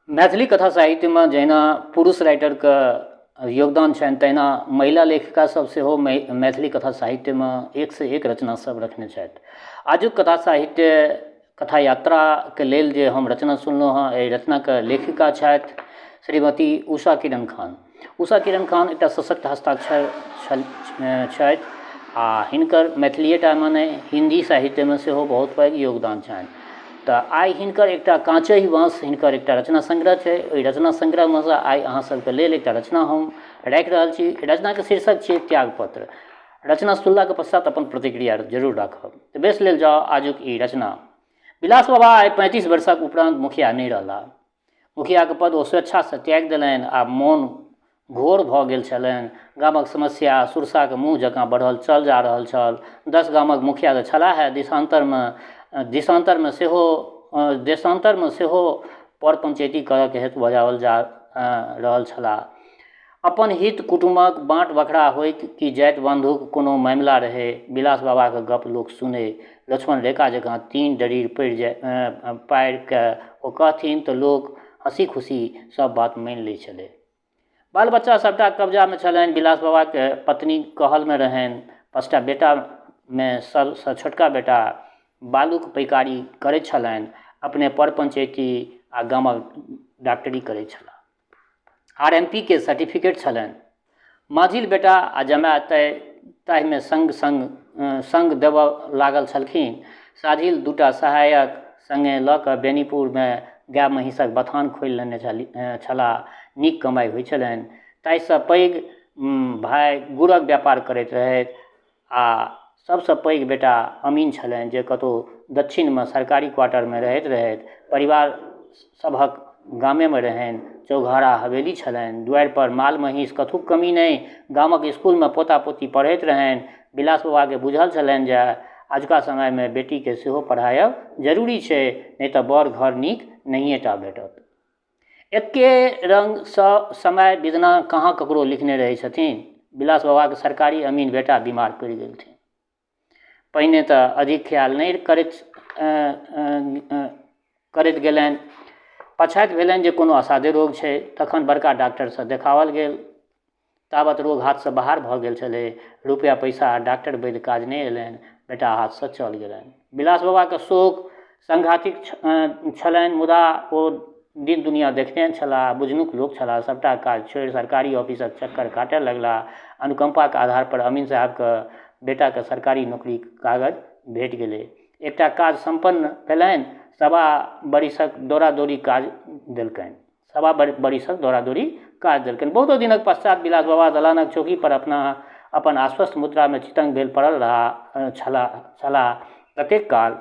मैथिली कथा साहित्यमे जहिना पुरुष राइटरके योगदान छनि तहिना महिला लेखिका सब सेहो मैथिली कथा साहित्यमे एकसँ एक रचना सब रखने छथि। आजुक कथा साहित्य कथा यात्राके लेल जे हम रचना सुनलहुँ हँ एहि रचनाके लेखिका छथि श्रीमती उषा किरण खान। उषा किरण खान एकटा सशक्त हस्ताक्षर छथि आ हिनकर मैथिलिएटामे नहि हिन्दी साहित्यमे सेहो बहुत पैघ योगदान छनि। तऽ आइ हिनकर एकटा काँचहि बाँस हिनकर एकटा रचना संग्रह छै ओहि रचना संग्रहमे सँ आइ अहाँ सबके लेल एकटा रचना हम राखि रहल छी। रचनाके शीर्षक छियै त्यागपत्र। रचना सुनलाके पश्चात अपन प्रतिक्रिया जरूर राखब। तऽ बेस लेल जाउ आजुक ई रचना। विलास बाबा आइ 35 वर्षक उपरान्त मुखिया नहि रहलाह। मुखियाके पद ओ स्वेच्छासँ त्यागि देलनि आ मोन घोर भऽ गेल छलनि। गामक समस्या सुरसाके मुँह जकाँ बढ़ल चल जा रहल छल। 10 गामक मुखिया तऽ छलाहे दिशान्तरमे सेहो देशान्तरमे सेहो पर पंचैती करऽके हेतु बजाओल जा रहल छलाह। अपन हित कुटुमक बाँट बखरा होइक कि जाति बन्धुक कोनो मामिला रहै, विलास बाबाक गप लोक सुनै। लक्ष्मण रेखा जकाँ तीन डरीर पड़ि जाय पारि कऽ ओ कहथिन तऽ लोक हँसी-खुशी सभ बात मानि लै छलै। बाल-बच्चा सभटा कब्जामे छलनि। विलास बाबाक पत्नी कहलमे रहनि। 5टा बेटामे सभसँ छोटका बेटा बालुक पैकारी करैत छलनि। अपने पर पंचैती आ गामक डाक्टरी करैत छलाह। आर एम पी के सर्टिफिकेट छलनि। माझिल बेटा आ जमाए ताहिमे सङ्ग सङ्ग देबऽ लागल छलखिन। साझिल 2टा सहायक सङ्गे लऽ कऽ बेनीपुरमे गाय महींसक बथान खोलि लेने छलाह। नीक कमाइ होइ छलनि। ताहिसँ पैघ भाय गुड़क व्यापार करैत रहथि आ सभसँ पैघ बेटा अमीन छलनि जे कतहु दक्षिणमे सरकारी क्वार्टरमे रहैत रहथि। परिवार सभक गामेमे रहनि। चौघारा हवेली छलनि। दुआरिपर माल महींस कथूक कमी नहि। गामक इसकुलमे पोता पोती पढ़ैत रहनि। विलास बाबाके बुझल छलनि जे अजुका समयमे बेटीके सेहो पढ़ायब जरूरी छै, नहि तऽ बड़ घर नीक नहिए टा भेटत। एके रङ्गसँ समय बिधना कहाँ ककरो लिखने रहै छथिन। विलास बाबाके सरकारी अमीन बेटा बीमार पड़ि गेलथिन। पहिने तऽ अधिक ख्याल नहि करैत गेलनि। पछाति भेलनि जे कोनो असाध्य रोग छै, तखन बड़का डॉक्टरसँ देखाओल गेल। ताबत रोग हाथसँ बाहर भऽ गेल छलै। रुपैआ पैसा आ डॉक्टर वैद्य काज नहि अयलनि। बेटा हाथसँ चल गेलनि। विलास बाबाके शोक सांघातिक छलनि, मुदा ओ दिन दुनिया देखने छलाह, बुझनुक लोक छलाह। सभटा काज छोड़ि सरकारी ऑफिसक चक्कर काटय लगलाह। अनुकम्पाक आधार पर अमीन साहबके बेटाके सरकारी नौकरीक कागज भेट गेलै। एकटा काज सम्पन्न भेलनि। 1.25 बरिसक दौड़ा-दौड़ी काज देलकनि। 1.25 बरिसक दौड़ा-दौड़ी काज देलकनि। बहुतो दिनक पश्चात विलास बाबा दलानक चौकी पर अपन आश्वस्त मुद्रामे चितंग भेल पड़ल छलाह। कतेक काल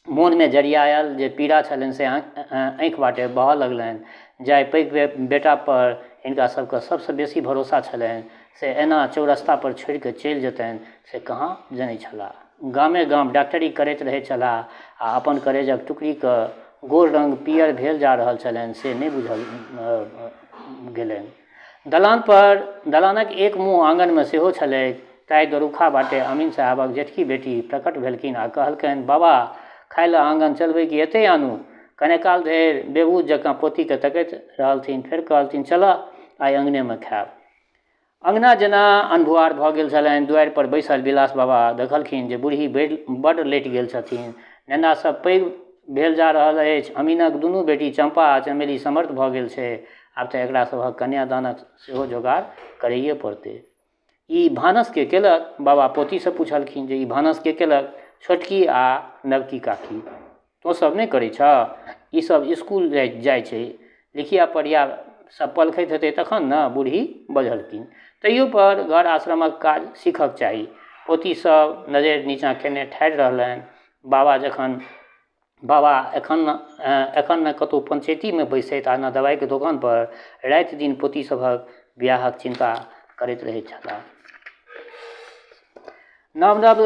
मोनमे जड़ियायल जे पीड़ा छलनि से आँखि बाटे बहऽ लगलनि। जाहि पैघ बेटा पर हिनका सबके सबसँ बेसी भरोसा छलनि से एना चौरस्ता पर छोड़ि कऽ चलि जेतनि से कहाँ जनै छलाह। गामे गाम डाक्टरी करैत रहैत छलाह आ अपन करेजक टुकड़ीके गोर रङ्ग पीयर भेल जा रहल छलनि से नहि बुझल गेलनि। दलानक एक मुँह आँगनमे सेहो छलैक। ताहि दरुखा बाटे अमीन साहेबक जेठकी बेटी प्रकट भेलखिन आ कहलकनि, बाबा, खाइ लए आँगन चलबै कि एतहि आनू? कने काल धरि बेबूझ जकाँ पोतीकेँ तकैत रहलथिन। फेर कहलथिन, चलह, आइ अँगनेमे खायब। अँगना जेना अनभुआर भऽ गेल छलनि। दुआरि पर बैसल विलास बाबा देखलखिन जे बुढ़ी बड्ड लटि गेल छथिन। नेना सभ पैघ भेल जा रहल अछि। अमीनक दुनू बेटी चम्पा आ चमेली समर्थ भऽ गेल छै। आब तऽ एकरा सभक कन्यादानक सेहो जोगाड़ करैये पड़तै। ई भानस के केलक? बाबा पोतीसँ पुछलखिन जे ई भानस के केलक? छोटकी आ नवकी काकी। तोँ सब नहि करै छह? ई सब इसकुल जाइ छै, लिखिया पढ़िया सब पलखैत हेतै तखन ने? बुढ़ी बजलखिन। तैयो पर घर आश्रमक काज सीखक चाही। पोती सब नजरि नीचाँ केने ठाढ़ि रहलनि। बाबा एखन ने कतहु पंचैतीमे बैसथि आ ने दवाइके दोकानपर। राति दिन पोती सभक बिआहक चिन्ता करैत रहैत छलाह। नव नव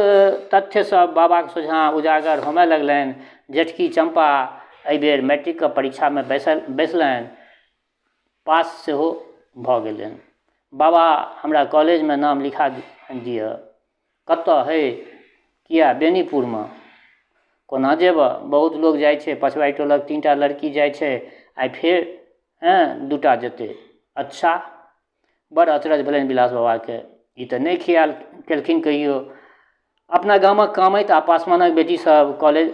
तथ्य सब बाबाक सोझाँ उजागर होमय लगलनि। जेठकी चम्पा एहि बेर मैट्रिकके परीक्षामे बैसलनि, पास सेहो भऽ गेलनि। बाबा हमरा कॉलेजमे नाम लिखा दिअ। कतऽ हे? किए? बेनीपुरमे। कोना जेबह? बहुत लोक जाइ छै। पछबारि टोलक 3टा लड़की जाइ छै आइ फेर हँ दूटा जेतै। अच्छा, बड़ अचरज भेलनि विलास बाबाके। ई तऽ नहि ख्याल केलखिन कहियो। अपना गामक कामैत आ पासवानक बेटी सब कॉलेज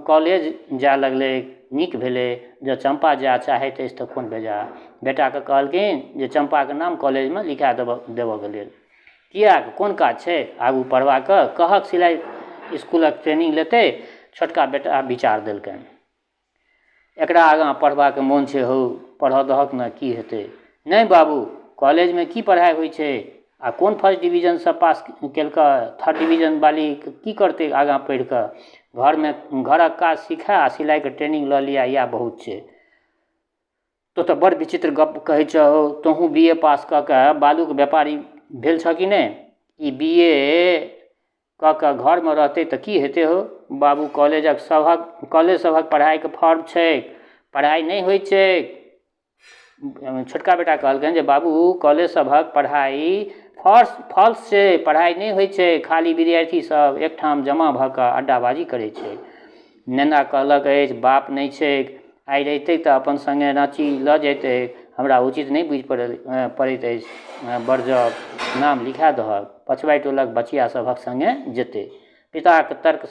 कॉलेज जाय लगलै। नीक भेलै। जँ चम्पा जाय चाहैत अछि तऽ कोन बेजाय। बेटाके कहलखिन जे चम्पाके नाम कॉलेजमे लिखा देबऽके लेल। किएक, कोन काज छै आगू पढ़बाक? कहक सिलाइ स्कूलक ट्रेनिंग लेतै। छोटका बेटा विचार देलकनि। एकरा आगाँ पढ़बाक मोन छै हौ, पढ़ऽ दहक ने, की हेतै? नहि बाबू, कॉलेजमे की पढ़ाइ होइ छै आ कोन फर्स्ट डिवीजनसँ पास केलकै? थर्ड डिवीजन बाली की करतै आगाँ पढ़ि कऽ? घरमे घरक काज सीखय आ सिलाइके ट्रेनिंग लऽ लिअ, इएह बहुत छै। तोँ तऽ बड़ विचित्र गप्प कहै छह हौ। तोहूँ बी ए पास कऽ कऽ बालूक व्यापारी भेल छह कि नहि? ई बी ए कऽ कऽ घरमे रहतै तऽ की हेतै हौ? बाबू, कॉलेजक सभक कॉलेज सभक पढ़ाइके फॉर्म छैक, पढ़ाइ नहि होइत छैक। छोटका बेटा कहलकनि जे बाबू, कॉलेज सभक पढ़ाइ फॉल्स फॉल्स छै, पढ़ाइ नहि होइत छै, खाली विद्यार्थी सब एकठाम जमा भऽ कऽ अड्डाबाजी करै छै। नेना कहलक अछि, बाप नहि छैक, आइ रहितै तऽ अपन सङ्गे राँची लऽ जइतै। हमरा उचित नहि बुझि पड़ल पड़ैत अछि बरजब, नाम लिखा दहक, पछुआइ टोलक बचिया सभक सङ्गे जेतै। पिताक तर्क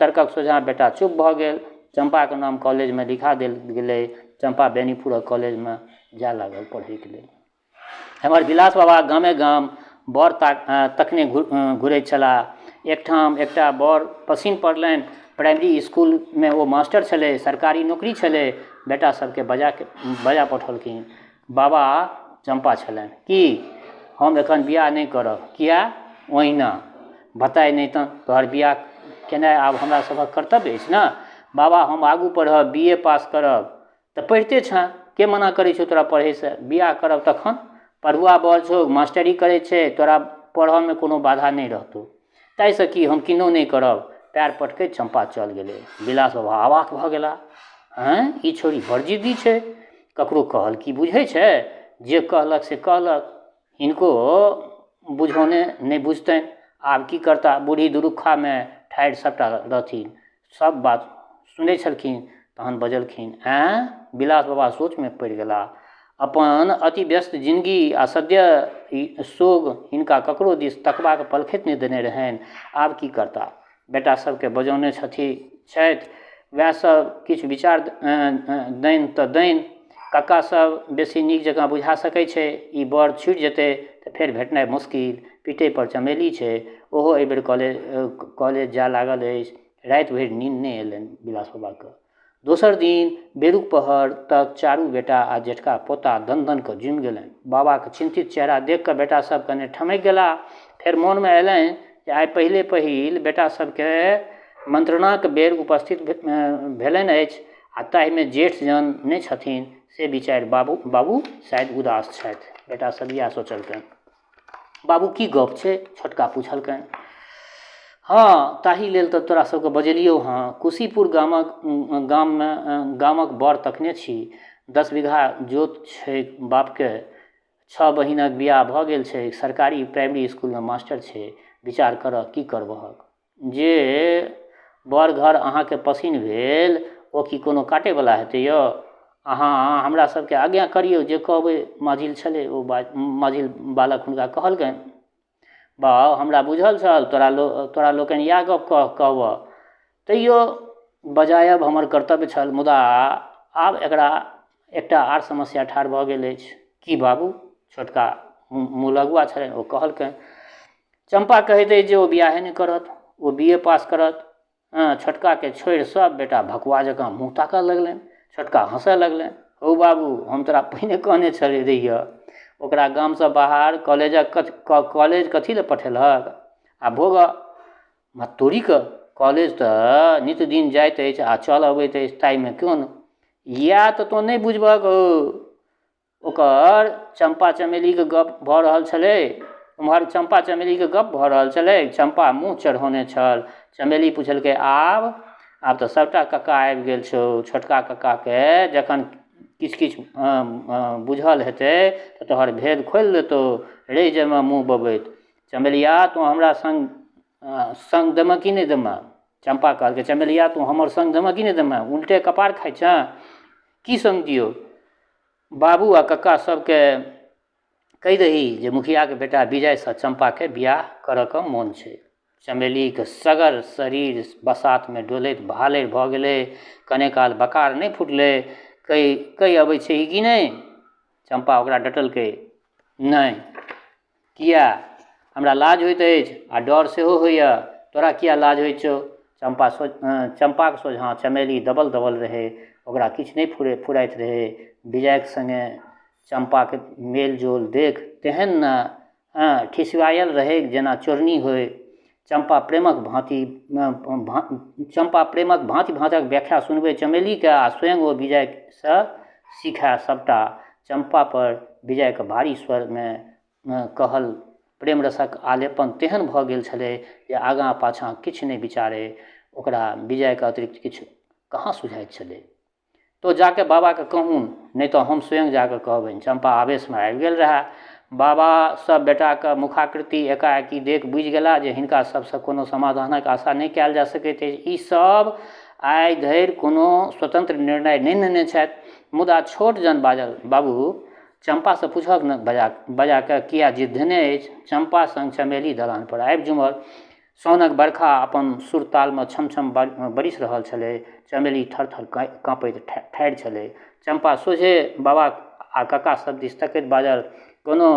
तर्कक सोझाँ बेटा चुप भऽ गेल। चम्पाक नाम कॉलेजमे लिखा देल गेलै। चम्पा बेनीपुरक कॉलेजमे जाय लागल पढ़ैके लेल। एम्हर विलास बाबा गामे गाम बर तकने घुरैत छलाह। एकठाम एकटा बर पसिन पड़लनि। प्राइमरी इसकुलमे ओ मास्टर छलै, सरकारी नौकरी छलै। बेटा सबके बजाके बजा पठौलखिन। बाबा चम्पा छलनि की हम एखन बियाह नहि करब। किया? ओहिना। बताय नहि तऽ तोहर बियाह केनाइ आब हमरा सभक कर्तव्य अछि ने। बाबा, हम आगू पढ़ब, बी ए पास करब। तऽ पढ़िते छेँ, के मना करै छौ तोरा पढ़ैसँ? बियाह करब तखन। पढ़ुआ बर छौ, मास्टरी करै छै, तोरा पढ़ऽमे कोनो बाधा नहि रहतौ। ताहिसँ की, हम किन्नहुँ नहि करब। पएर पटकैत चम्पा चल गेलै। विलास बाबा अवाक भऽ गेला। आँय, ई छौड़ी बड़ जिद्दी छै। ककरो कहल की बुझै छै? जे कहलक से कहलक। हिनको बुझौने नहि बुझतनि। आब की करता? बूढ़ी दुरुखामे ठाढ़ि सभटा रहथिन, सभ बात सुनै छलखिन। तहन बजलखिन, आँय? विलास बाबा सोचमे पड़ि गेलाह। अपन अति व्यस्त जिनगी आ सद्य सोग हिनका ककरो दिस तकबाक पलखति नहि देने रहनि। आब की करता? बेटा सभके बजौने छथि छथि, वएह सब किछु विचार दैन तऽ दैन। कक्का सब बेसी नीक जकाँ बुझा सकै छै। ई बर छुटि जेतै तऽ फेर भेटनाइ मुश्किल। पीठेपर चमेली छै, ओहो एहिबेर कॉलेज कॉलेज जाय लागल अछि। राति भरि नींद नहि अयलनि विलास बाबाके। दोसर दिन बेरुक पहर तक चारू बेटा आ जेठका पोता दन-दन कऽ जुमि गेलनि। बाबाक चिन्तित चेहरा देखि कऽ बेटा सभ कने ठमकि गेलाह। फेर मोनमे अयलनि जे आइ पहिले पहिल बेटा सभके मंत्रणाक बेर उपस्थित भेलनि अछि आ ताहिमे जेठ जन नहि छथिन, से विचारि बाबू बाबू शायद उदास छथि। बेटा सभ इएह सोचलकनि। बाबू, की गप छै? छोटका पुछलकनि। हँ, ताही लेल तऽ तोरा सबके बजेलियौ हँ। कुशीपुर गामक गाममे गामक बर तकने छी। 10 बीघा जोत छै बापके। 6 बहिनक बियाह भऽ गेल छै। सरकारी प्राइमरी इसकुलमे मास्टर छै। विचार करह, की करबहक? जे बर घर अहाँके पसिन भेल ओ की कोनो काटैवला हेतै यौ? अहाँ हमरा सबके आज्ञा करियौ, जे कहबै। माझिल छलै ओ, माझिल बालक हुनका कहलकनि, बाउ, हमरा बुझल छल तोरा लो तोरा लोकनि इएह गप कहबह, तैयो बजायब हमर कर्तव्य छल। मुदा आब एकरा एकटा आर समस्या ठाढ़ भऽ गेल अछि। की बाबू? छोटका मुँह लगुआ छलनि, ओ कहलकनि, चम्पा कहैत अछि जे ओ बियाहे नहि करत, ओ बी ए पास करत। हँ, छोटकाके छोड़ि सभ बेटा भकुआ जकाँ मुँह ताकऽ लगलनि। छोटका हँसऽ लगलनि, हौ बाबू, हम तोरा पहिने कहने छलै रहियऽ, ओकरा गामसँ बाहर कॉलेजक कॉलेज कथी लए पठेलहक? आ भोगऽ तोरीके, कॉलेज तऽ नित दिन जाइत अछि आ चल अबैत अछि, ताहिमे कोन? इएह तऽ तोँ नहि बुझबहक हौ। ओकर चम्पा चमेलीके गप भऽ रहल छलै। ओम्हर चम्पा चमेलीके गप भऽ रहल छलै। चम्पा मुँह चढ़ौने छल। चमेली पुछलकै, आब आब तऽ सभटा कक्का आबि गेल छौ। छोटका कक्काके जखन किछु किछु बुझल हेतै तऽ तोहर भेद खोलि देतौ, रहि जेबेँ मुँह बबैत। चमेलिया, तोँ हमरा सङ्ग सङ्ग देमेँ कि नहि देमेँ? चम्पा कहलकै, चमेलिया, तोँ हमर सङ्ग देमेँ कि नहि देमेँ? उल्टे कपार खाइ छेँ। की संग दियौ? बाबू आ कक्का सभकेँ कहि दही जे मुखियाके बेटा विजयसँ चम्पाके बियाह करऽके मोन छै। चमेलीक सगर शरीर बसातमे डोलैत भालरि भऽ गेलै। कने काल बकार नहि फुटलै। कहि कहि अबै छही कि नहि? चम्पा ओकरा डटलकै। नहि। किए? हमरा लाज होइत अछि आ डर सेहो होइए। तोरा किए लाज होइत छौ? चम्पा सो चम्पाक सोझाँ चमेली दबल दबल रहै। ओकरा किछु नहि फुरे फुराइत रहै। विजयक सङ्गे चम्पाक मेलजोल देख तेहन ने ठिसिआयल रहैक जेना चोरनी होइ। चम्पा प्रेमक भाँति चम्पा प्रेमक भाँति भाँतक व्याख्या सुनबै चमेलीकेँ आ स्वयं ओ विजयसँ सीखए सभटा। चम्पापर विजयक भारी स्वरमे कहल प्रेमरसक आलेपन तेहन भऽ गेल छलै जे आगाँ पाछाँ किछु नहि विचारय। ओकरा विजयक अतिरिक्त किछु कहाँ सुझाइत छलै। तोँ जा कऽ बाबाकेँ कहुन, नहि तँ हम स्वयं जा कऽ कहबनि। चम्पा आवेशमे आबि गेल रहए। बाबा सभ बेटाक मुखाकृति एकाएकी देखि बुझि गेलाह जे हिनका सभसँ कोनो समाधानक आशा नहि कयल जा सकैत अछि। ई सभ आइ धरि कोनो स्वतंत्र निर्णय नहि नेने छथि। मुदा छोट जन बाजल, बाबू, चम्पासँ पुछहक ने बजा बजा कऽ किए जिद धेने अछि। चम्पा संग चमेली दलानपर आबि जुमल। साओनक बरखा अपन सुर-तालमे छम-छम बरसि रहल छलै। चमेली थर-थर काँपैत ठाढ़ि छलै। चम्पा सोझे बाबा आ कका सभ दिस तकैत बाजल, कोनो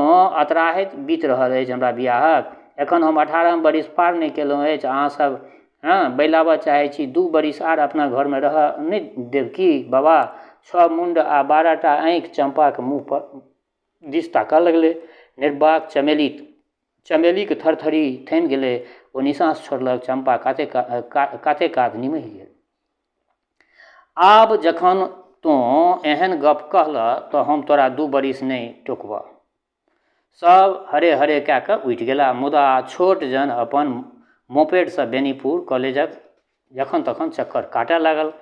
अतराहटि बीत रहल अछि हमरा बियाहक? एखन हम 18 बरिस पार नहि केलहुँ अछि। अहाँ सभ हँ बैलाबऽ चाहै छी। 2 बरिस आर अपना घरमे रहऽ नहि देब की बाबा? 6 मुण्ड आ 12 टा आँखि चम्पाक मुँह पर दिस ताकऽ लगलै। निर्वाक चमेली चमेलीक थरथरी थमि गेलै। ओ निसाँस छोड़लक। चम्पा काते काते कात निमहि गेल। आब जखन तोँ एहन गप कहलह तँ हम तोरा 2 बरिस नहि टोकबह। सभ हरे हरे कए कऽ उठि गेला। मुदा छोट जन अपन मोपेडसँ बेनीपुर कॉलेजक जखन तखन चक्कर काटय लागल।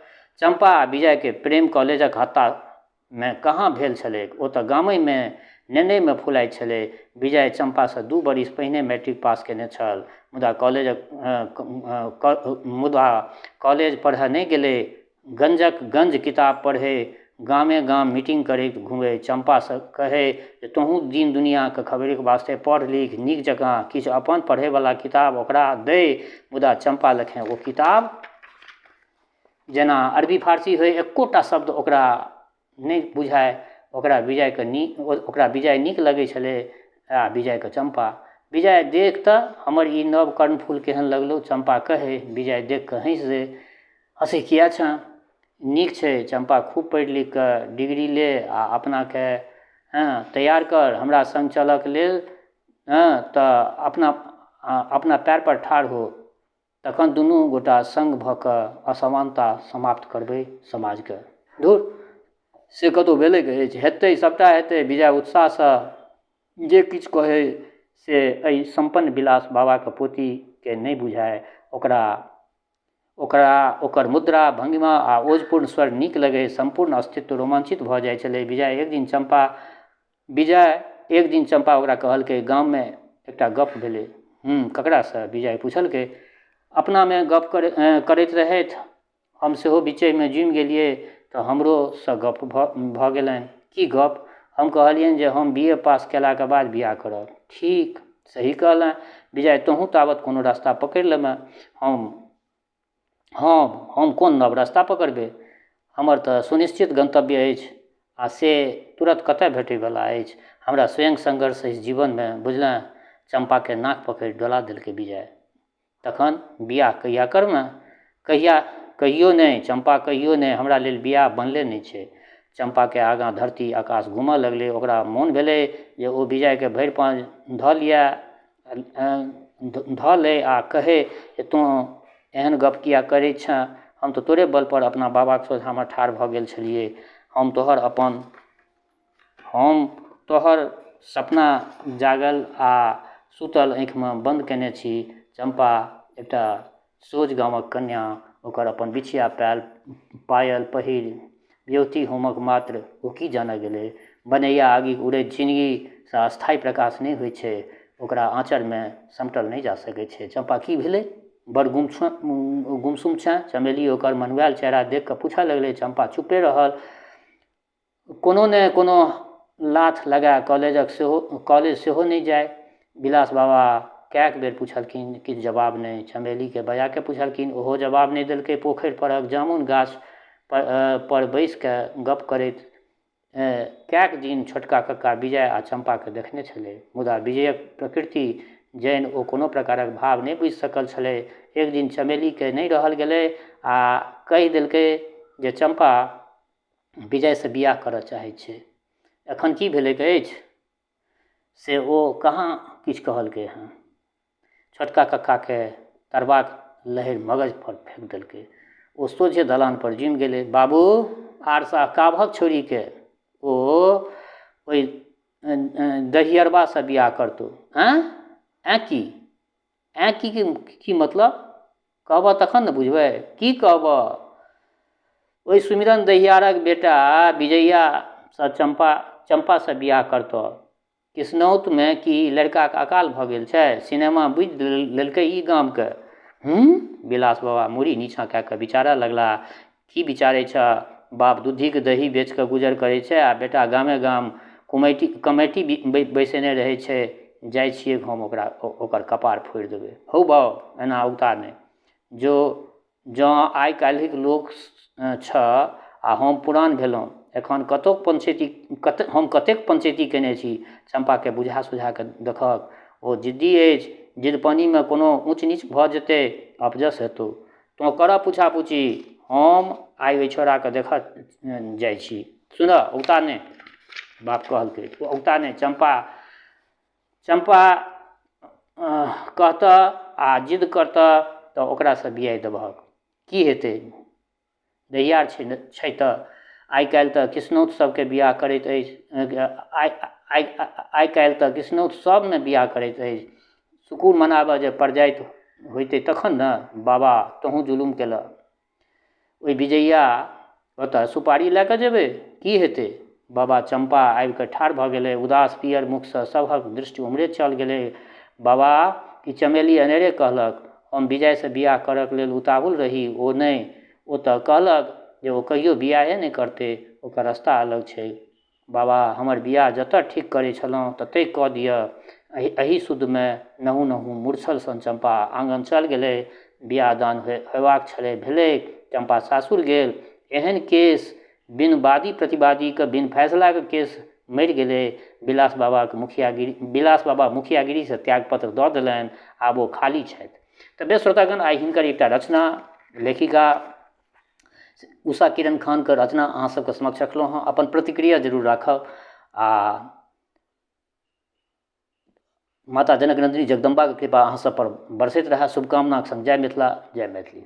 चम्पा आ विजयके प्रेम कॉलेजक हत्तामे कहाँ भेल छलैक? ओ तँ गामहिमे नेनहिमे फुलाइत छलै। विजय चम्पासँ 2 बरिस पहिने मैट्रिक पास केने छल। मुदा कॉलेजक मुदा कॉलेज पढ़य नहि गेलै। गंजक गंज किताब पढ़ै, गामे गाम मीटिंग करैत घुमै। चम्पासँ कहै जे तोहूँ दिन दुनियाँक खबरिक वास्ते पढ़ लिख नीक जकाँ। किछु अपन पढ़ैवला किताब ओकरा दै। मुदा चम्पा लखेँ ओ किताब जेना अरबी फारसी होइ, एक्कोटा शब्द ओकरा नहि बुझाय। ओकरा विजयके नीक ओकरा विजय नीक लगै छलै आ विजयके चम्पा। विजय देख तऽ हमर ई नव कर्णफूल केहन लगलौ, चम्पा कहै। विजय देखि कऽ हँसि दै। हँसै किए छेँ? नीक छै चम्पा, खूब पढ़ि लिखि कऽ डिग्री ले आ अपनाके हँ तैयार कर हमरा सङ्ग चलऽके लेल। हँ तऽ अपना अपना पएरपर ठाढ़ हो। तखन दुनू गोटा सङ्ग भऽ कऽ असमानता समाप्त करबै समाजके। धुर, से कतहु भेलैक अछि? हेतै, सभटा हेतै। विजय उत्साहसँ जे किछु कहै से एहि सम्पन्न विलास बाबाक पोतीके नहि बुझाय। ओकरा ओकरा ओकर मुद्रा, भंगिमा आ ओजपूर्ण स्वर नीक लगै। सम्पूर्ण अस्तित्व रोमांचित भऽ जाइ छलै। विजय एक दिन चम्पा विजय एक दिन चम्पा ओकरा कहलकै, गाममे एकटा गप्प भेलै। ककरासँ? विजय पुछलकै। अपनामे गप्प करैत रहथि। हम सेहो बीचहिमे जुमि गेलियै तऽ हमरोसँ गप्प भऽ गेलनि। की गप्प? हम कहलियनि जे हम बी ए पास केलाक बाद बियाह करब। ठीक, सही कहलेँ विजय, तोहूँ ताबत कोनो रास्ता पकड़ि लेमेँ। हम कोन नव रास्ता पकड़बै? हमर तऽ सुनिश्चित गन्तव्य अछि आ से तुरत कतय भेटैवला अछि? हमरा स्वयं संघर्ष अछि जीवनमे, बुझलेँ? चम्पाकेँ नाक पकड़ि डोला देलकै विजय। तखन बियाह कहिया करमे? कहिया? कहियो नहि चम्पा, कहियो नहि। हमरा लेल बियाह बनले नहि छै। चम्पाके आगाँ धरती आकाश घूमऽ लगलै। ओकरा मोन भेलै जे ओ विजयके भरि पाँज धऽ लिअए धऽ लै आ कहै जे तोँ एहन गप किए करै छेँ? हम तऽ तोरे बलपर अपना बाबाक सोझाँमे ठाढ़ भऽ गेल छलियै। हम तोहर अपन हम तोहर सपना जागल आ सूतल आँखिमे बन्द कयने छी। चम्पा एकटा सोझ गामक कन्या, ओकर अपन बिछिया पायल पायल पहिर बियौती होमक मात्र ओ की जानऽ गेलै? बनैया आगिक उड़ैत चिनगीसँ स्थायी प्रकाश नहि होइत छै। ओकरा आँचरमे समटल नहि जा सकैत छै। चम्पा, की भेलै? बड़ गुमसुम छेँ? चमेली ओकर मन्हुआयल चेहरा देखि कऽ पूछऽ लगलै। चम्पा चुप्पे रहल। कोनो ने कोनो लाथ लगा कॉलेजक सेहो कॉलेज सेहो नहि जाइ। विलास बाबा कएक बेर पुछलखिन, किछु जवाब नहि। चमेलीके बजाके पुछलखिन, ओहो जवाब नहि देलकै। पोखरि परक जामुन गाछ पर बैसिकऽ गप करैत कएक दिन छोटका कक्का विजय आ चम्पाके देखने छलै, मुदा विजयक प्रकृति जानि ओ कोनो प्रकारक भाव नहि बुझि सकल छलै। एक दिन चमेलीके नहि रहल गेलै आ कहि देलकै जे चम्पा विजयसँ बिआह करऽ चाहै छै। एखन की भेलैक अछि से ओ कहाँ किछु कहलकै हँ। छोटका कक्काके तरबाक लहरि मगजपर फेक देलकै। ओ सोझे दलानपर जुमि गेलै। बाबू, आरसा काभक छोड़ीके ओ ओहि दहियरबासँ बिआह करतौ। आँय आँय की आँय की की मतलब? कहबऽ तखन ने बुझबै। की कहबऽ? ओहि सुमिरन दहियारक बेटा विजयासँ चम्पासँ बिआह करतऽ। किसनौतमे की लड़िकाके अकाल भऽ गेल छै? सिनेमा बुझि लेलकै ई गामके। हूँ? विलास बाबा मूड़ी नीचाँ कए कऽ विचारऽ लगलाह। की विचारै छह? बाप दूधीके दही बेचि कऽ गुजर करै छै आ बेटा गामे गाम कुमैटी कमेटी बैसेने रहै छै। जाइ छियै हम ओकरा ओकर कपार फोड़ि देबै। हौ बाउ, एना औगता नहि। जो जँ आइ काल्हिक लोक छह आ हम पुरान भेलहुँ, एखन कतोक पंचैती कते हम कतेक पंचैती कयने छी। चम्पाकेँ बुझा सुझा कऽ देखहक। ओ जिद्दी अछि। जिदपनीमे कोनो ऊँच नीच भऽ जेतै, अपजस हेतौ। तोँ करह पूछा पूछी। हम आइ ओहि छौड़ाकेँ देखऽ जाइ छी। सुनह, औगता नहि। बाप कहलकै, औगता नहि। चम्पा चम्पा कहतह आ जिद करतह तऽ ओकरासँ बियाहि देबहक। की हेतै? दहियार छै ने छै तऽ आइ काल्हि तऽ किसनौत सभके बियाह करैत अछि। आइ आइ आइ काल्हि तऽ किसनौत सभमे बियाह करैत अछि। सुकुन मनाबऽ जे परजाति होइतै तखन ने। बाबा, तोहूँ जुलुम केलह। ओहि विजया ओतऽ सुपारी लऽ कऽ जेबै? की हेतै? बाबा चम्पा आबि कऽ ठाढ़ भऽ गेलै। उदास पीयर मुखसँ सभक दृष्टि उम्हरे चल गेलै। बाबा, ई चमेली अनेरे कहलक। हम विजयसँ बियाह करक लेल उताहुल रही, ओ नहि। ओ तऽ कहलक जे ओ कहियो बियाहे नहि करतै, ओकर रस्ता अलग छै। बाबा, हमर बियाह जतऽ ठीक करै छलहुँ ततहि कऽ दिअ। एहि शुद्धमे नहु नहु मुरछल सन चम्पा आँगन चल गेलै। बियाह दान होयबाक छलै, भेलै। चम्पा सासुर गेल। एहन केस बिन वादी प्रतिवादीके बिन फैसलाके केस मरि गेलै। विलास बाबाके मुखियागिरी विलास बाबा मुखियागिरीसँ त्यागपत्र दऽ देलनि। आब ओ खाली छथि। तऽ बेस श्रोतागण, आइ हिनकर एकटा रचना लेखिका उषा किरण खानके रचना अहाँ सबके समक्ष रखलहुँ हँ। अपन प्रतिक्रिया जरूर राखब आ माता जनक नन्दिनी जगदम्बाके कृपा अहाँ सब पर बरसैत रहए। शुभकामनाके संग जय मिथिला, जय मैथिली।